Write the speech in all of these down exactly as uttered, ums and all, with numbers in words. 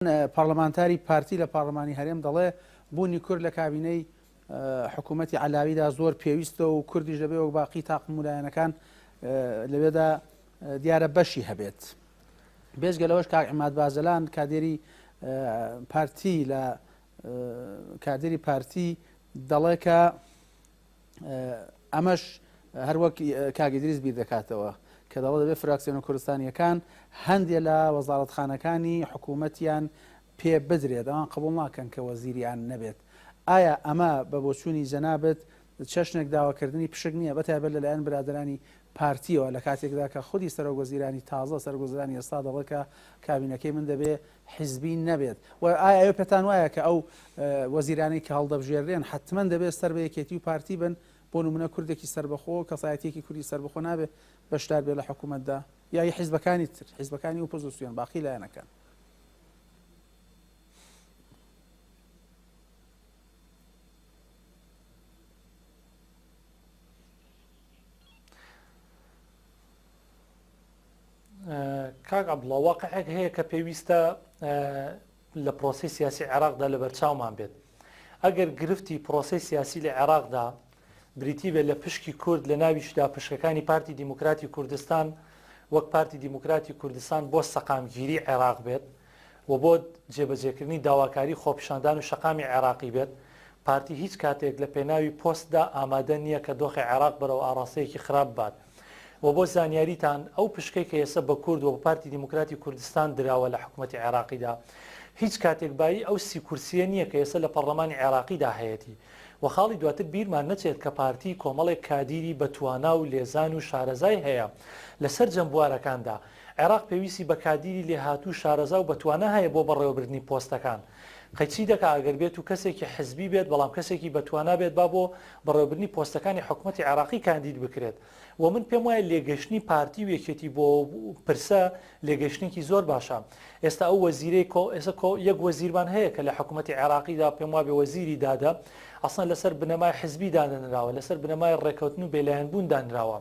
ئە، پەڕڵەمانتاری پارتی لە پەڕڵەمانی هەرێم دەڵێ بوونی کورد لە کابینەی، ئە، حکوومەتی عەلاویدا زۆر پێویستە و کوردیش دەبێ وەک باقی تاقم و لایەنەکان، ئە، لەوێدا، ئە، دیارە بەشی هەبێت. بێجگە لەوەش کاک عیماد بازەلان کادێری، ئە، پارتی لە، ئە، کادێری پارتی دەڵێ کە ئە، ئەمەش هەر وەک، ئە، کاک ئیدریس بیر دەکاتەوە کە دەڵێ دەبێت فراکسیۆنە کوردستانییەکان هەندێ لە وەزاڕەتخانەکانی حکوومەتیان پێ بدرێت. ئەوان قبوڵ ناکەن کە وەزیریان نەبێت. ئایا ئەمە بە بۆچوونی جەنابت چەشنێک داواکردنی پشک نییە، بە تایبەت لەلایەن برادەرانی پارتییەوە، لە کاتێکدا کە خودی سەرۆک وەزیرانی تازە، سەرۆک وەزیرانی ئێستا دەڵێت کە کابینەکەی من دەبێ حیزبی نەبێت. و ئایا ئێوە پێتان وایە کە ئەو، ئە، وەزیرانەی کە هەڵدەبژێررێن حەتمەن دەبێ سەر بە یەکێتی و پارتی بن؟ بۆ نموونە کوردێکی سەربەخۆ، کەسایەتییەکی کوردی سەربەخۆ نابێ بەشدار بێ لە حکوومەتدا؟ یا ئی حیزبەکانی تر، حیزبەکانی ئۆپۆزیسیۆن، باقی لایەنەکان؟ ئە، کاک عەبدوڵڵا، واقعێک هەیە کە پێویستە، ئە، لە پرۆسەی سیاسی عێراقدا لە بەرچاومان بێت. ئەگەر گرفتی پرۆسەی سیاسی لە عێراقدا بریتی بێت لە پشکی کورد، لە ناویشدا پشکەکانی پارتی دیموکراتی کوردستان، وەک پارتی دیموکراتی کوردستان بۆ سەقامگیری عێراق بێت و بۆ جێبەجێکردنی داواکاری خۆپیشاندان و شەقامی عێراقی بێت، پارتی هیچ کاتێک لە پێناوی پۆستدا ئامادە نییە کە دۆخی عێراق بەرەو ئاڕاستەیەکی خراپ بات. و بۆ زانیاریتان، ئەو پشکەی کە ئێسە بە کورد و بە پارتی دیموکراتی کوردستان دراوە لە حکوومەتی عێراقیدا، هیچ کاتێک بایی ئەو سی کورسییە نییە کە ئێسە لە پەڕڵەمانی عێراقیدا هەیەتی. و خاڵی دواتر بیرمان نەچێت کە پارتی کۆمەڵێک کادیری بە توانا و لێزان و شارەزای هەیە لە سەرجەم بوارەکاندا. عێراق پێویستی بە کادیری لێهاتوو، شارەزا و بە توانا هەیە بۆ بەڕێوەبردنی پۆستەکان. قەی چی دەکا ئەگەر بێت و کەسێکی حزبی بێت، بەڵام کەسێکی بە توانا بێت با بۆ بەڕێوەبردنی پۆستەکانی حکوومەتی عێراقی کاندید بکرێت؟ و من پێم وایە لێگەشتنی پارتی و یەکێتی بۆ پرسە لێگەشتنێکی زۆر باشە. ئێستا ئەو وەزیرەی کۆ-، ئێستا کۆ-، یەک وەزیرمان هەیە کە لە حکوومەتی عێراقیدا پێم وابێ وەزیری دادە، ئەسڵەن لەسەر بنەمای حزبی دانراوە، لەسەر بنەمای ڕێکەوتن و بێلایەنبوون دانراوە.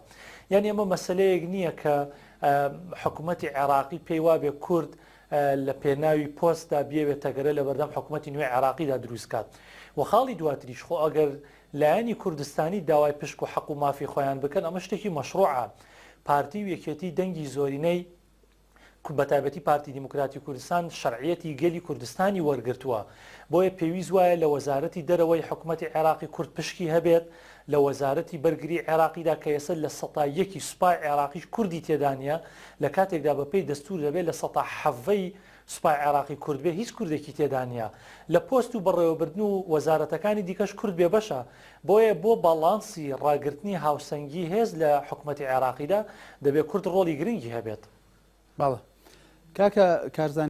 یانی ئەمە مەسەلەیەک نییە کە، ئە، حکوومەتی عێراقی پێی وابێ کورد، ئە، لە پێناوی پۆستدا بیەوێت تەگەرە لە بەردەم حکوومەتی نوێی عێراقیدا دروست کات. و خاڵی دواتریش، خۆ ئەگەر لایەنی کوردستانی داوای پشک و حەق و مافی خۆیان بکەن، ئەمە شتێکی مەشروعە. پارتی و یەکێتی دەنگی زۆرینەی کو-، بە تایبەتی پارتی دیموکراتی کوردستان شەرعیەتی گەلی کوردستانی وەرگرتووە. بۆیە پێویست وایە لە وەزارەتی دەرەوەی حکوومەتی عێراقی کورد پشکی هەبێت، لە وەزارەتی بەرگری عێراقیدا کە ئێسە لە سەتا یەکی سوپای عێراقیش کوردی تێدا نییە، لە کاتێکدا بە پێی دەستوور دەبێت لە سەتا حەڤەی سوپای عێراقی کورد بێ، هیچ کوردێکی تێدا نییە. لە پۆست و بەڕێوەبردن و وەزارەتەکانی دیکەش کورد بێبەشە. بۆیە بۆ باڵانسی ڕاگرتنی هاوسەنگی هێز لە حکوومەتی عێراقیدا دەبێت کورد ڕۆڵی گرنگی هەبێت. بەڵێ. کاکە کارزانی،